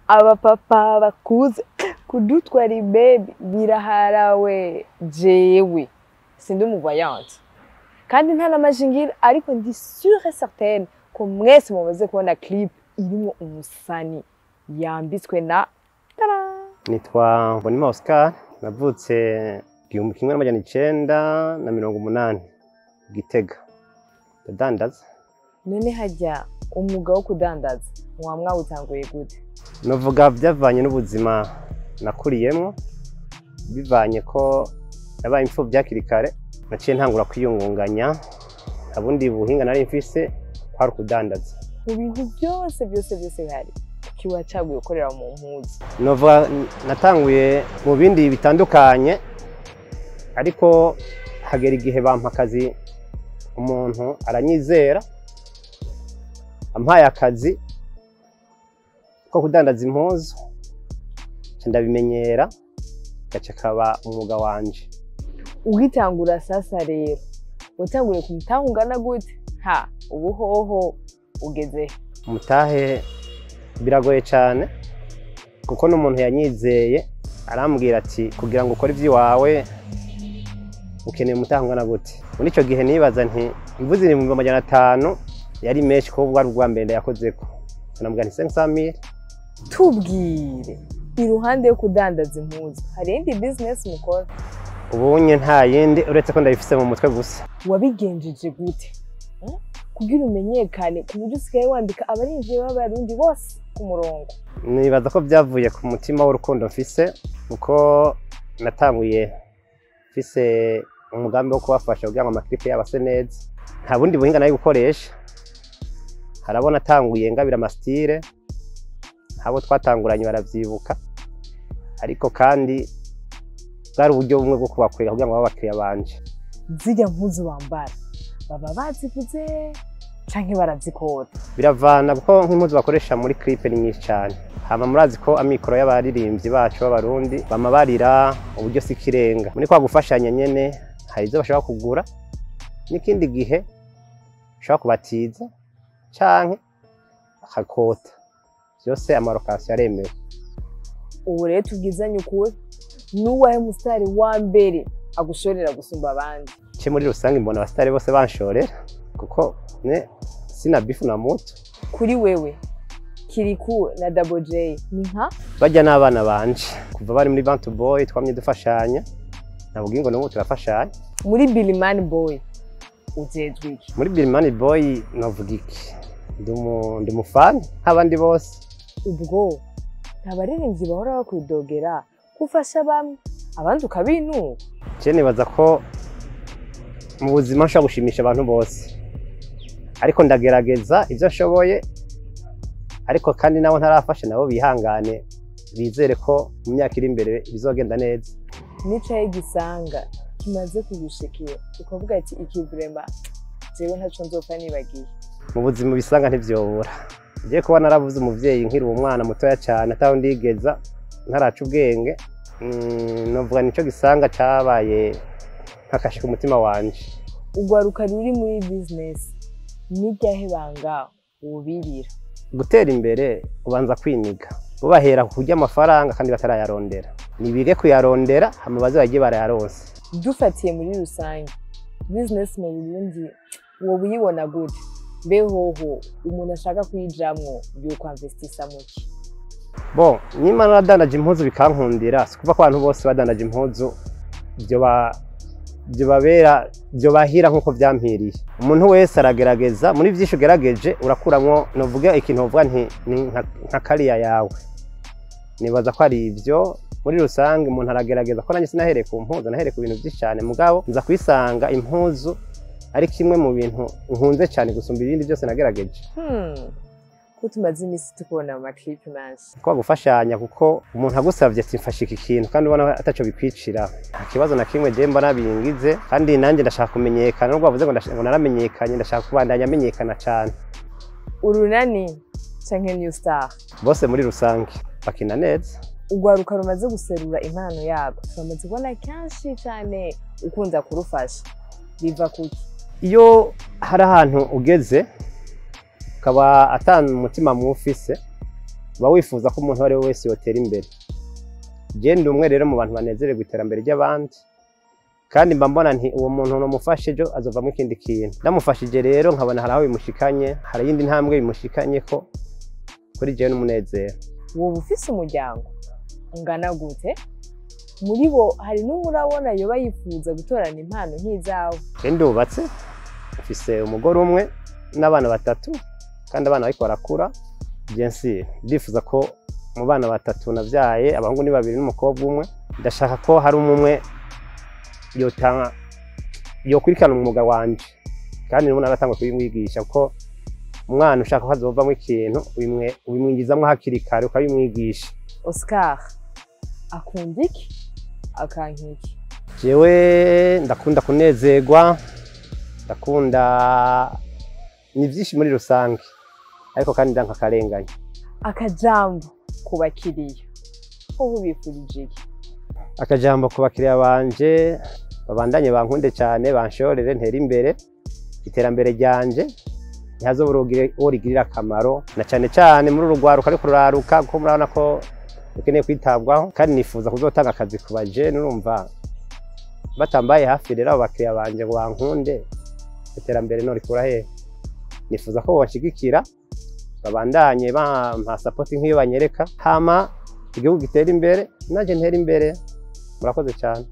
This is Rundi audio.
Abapapa bakuze kudutwara ibebi biraharawe. Jewe sindi umuvoyante kandi nta n'amajingira, ariko ndi sûre et certaine ko mwese mumaze kubona clip irimo umusani yambitswe na tada. Nitwa Mbonimpa Oscar, navutse 1980, Gitega. Ndadandaza. None hajya umwuga wo kudandaza mwaba mwawutanguye gute? Novuga byavanye n'ubuzima nakuriyemwo, bivanye ko nabaye imfuvyi hakiri kare, naciye ntangura kwiyungunganya, nta bundi buhinga nari mfise, kwari ukudandaza. Mu bintu byose byose byose bihari, kuki wacaguye gukorera mu mpuzu? Novuga natanguye mu bindi bitandukanye, ariko hagera igihe bampa akazi, umuntu aranyizera, ampaye akazi ko kudandaza impuzu, nca ndabimenyera, gaca kaba umwuga wanje. Ugitangura sasa rero, watanguriye ku mutahe ungana gute? Ha ubu hoho ugeze he? Umutahe biragoye cyane, kuko n'umuntu yanyizeye arambwira ati: "Kugira ngo ukore iby'iwawe ukeneye umutahe ungana gute?" Muri icyo gihe nibaza nti mvuze 500,000 yari menshi, kuko bwari ubwa mbere ndayakozeko, namubwira nti 500 000. Tubwire, iruhande yo kudandaza impuzu hari iyindi business mukora? Ubunye nta yindi, uretse ko ndabifise mu mutwe gusa. Wabigenjeje gute, Kugira umenyekane ku buryo usigaye wandika abarinzi b'Abarundi bose ku murongo? Nibaza ko byavuye ku mutima w'urukundo mfise, kuko natanguye mfise umugambi wo kubafasha kugira ngo ama clip yabo ase neza. Nta bundi buhinga nari gukoresha. Harabona atanguye ngabira ama style, abo twatanguranye baravyibuka, ariko kandi bwari uburyo bumwe bwo kubakwega kugira ngo babe abakiriya banje. Zirya mpuzu bambara baba baziguze canke barazikota? Biravana, kuko nk'impuzu bakoresha muri clip ni nyinshi cyane. Hama murazi ko amikoro y'abaririmbyi bacu b'Abarundi bama barira, uburyo si ikirenga. Muri kwa gufashanya nyene, hari izo bashobora kugura, n'ikindi gihe ushobora kubatiza canke bakakota. Vyose ama location aremewe. Ubu rero tubwizanye ukuri, n'uwahe musitari wa mbere agushorera gusumba abandi? Ce muri rusange mbona abasitari bose banshorera, kuko ne sina bifu na mutu. Kuri wewe, Kiriku na Double J ni nka? Bajya n'abana banje, kuva bari muri Bantu Boy twamye dufashanya, nabwo ngo n'ubu turafashanya. Muri Bilimani Boy ujejwe iki? Muri Bilimani Boy novuga iki? Ndi umufani nk'abandi bose. Ubwo nta baririmbyi bahora bakwidogera ko ufasha bamwe, abandi ukabinuba? Je nibaza ko mu buzima nshobora gushimisha abantu bose, ariko ndagerageza ibyo nshoboye. Ariko kandi nabo ntarafasha nabo bihangane, bizere ko mu myaka iri imbere bizogenda neza. Nicaye gisanga kimaze kugushikira ukavuga ati: "Iki vraiment jewe ntaco nzopfa nibagiye"? Mu buzima bisanga ntivyobura. Ngiye kuba narabuze umuvyeyi nkiri umwana mutoya cyane, ataho ndigeza, ntaraca ubwenge, novuga nico gisanga cabaye nk'akashi ku mutima wanje. Urwaruka ruri muri business, n'iryahe banga wubirira? Gutera imbere ubanza kwiniga. Bo bahera ku kurya amafaranga kandi batarayarondera. Nibige kuyarondera, hama baze bagiye barayaronse. Dufatiye muri rusange, business mu Burundi woba uyibona gute? Mbehoho umuntu ashaka kuyijamwo yokwinvestisa muki? Bon, nyima naradandaje impuzu bikankundira, si kuva ko abantu bose badandaje impuzu byo babera byo bahira nkuko vyampiriye. Umuntu wese aragerageza. Muri vyinshi ugerageje urakuramwo, novuga ikintu uvuga nti ni nka kariya yawe. Nibaza ko ari ivyo. Muri rusange umuntu aragerageza, ko nanjye sinahereye ku mpuzu, nahereye ku bintu vyinshi cyane, mugabo nza kwisanga impuzu ari kimwe mu bintu nkunze cyane gusumba ibindi byose nagerageje. Ko tumaze iminsi tukubona mu ma clip menshi? Kwa gufashanya, kuko umuntu agusavye ati: "Mfashe iki kintu", kandi ubona ataco bikwicira, nta kibazo na kimwe je mbona bingize. Kandi nanjye ndashaka kumenyekana, nubwo bavuze ngo ngo naramenyekanye, ndashaka kubandanya amenyekana cyane. Urunani canke New Star? Bose muri rusange bakina neza. Urwaruka rumaze guserura impano yabo turamaze kubona kenshi cyane ukunda kurufasha, biva kuki? Iyo hari ahantu ugeze ukaba atanu umutima mwufise. Uba wifuza ko umuntu uwo ari we wese yotera imbere. Je ndi umwe rero mu bantu banezererwa iterambere ry'abandi, kandi mba mbona nti uwo muntu namufashe ejo azovamwo ikindi kintu. Ndamufashije rero nkabona hari aho bimushikanye, hari iyindi ntambwe bimushikanye ko kuri jewe n'umunezero. Woba ufise umuryango ungana gute? Muri bo hari n'umwe urabona yoba yifuza gutorana impano nk'izawe? Je ndubatse, mfise umugore umwe n'abana batatu, kandi abana bariko barakura. Bien sûr, ndifuza ko mu bana batatu navyaye, abahungu ni babiri n'umukobwa umwe, ndashaka ko hari umwe yotanga yokurikirana umwuga wanje, kandi n'ubu naratangwa kubimwigisha, kuko umwana ushaka ko azovamwo ikintu ubimwinjizamwo hakiri kare ukabimwigisha. Oscar akunda iki, akanka iki? Jewe ndakunda kunezerwa, ndakunda ni byinshi muri rusange, ariko kandi ndanka akarengane. Akajambo ku bakiriya, wowe ubifurije iki? Akajambo ku bakiriya banje, babandanye bankunde cyane, banshorere ntere imbere, iterambere ryanje ntihazobura uwo rigirira akamaro, na cyane cyane muri uru rwaruka ariko ruraruka, kuko murabona ko rukeneye kwitabwaho, kandi nifuza kuzotanga akazi ku bajene. Urumva batambaye hafi rero abo bakiriya banje ngo bankunde, iterambere norikura hehe? Nifuza ko bonshigikira, babandanye bampa support nk'iyo banyereka, hama igihugu gitere imbere, nanje ntere imbere. Murakoze cyane.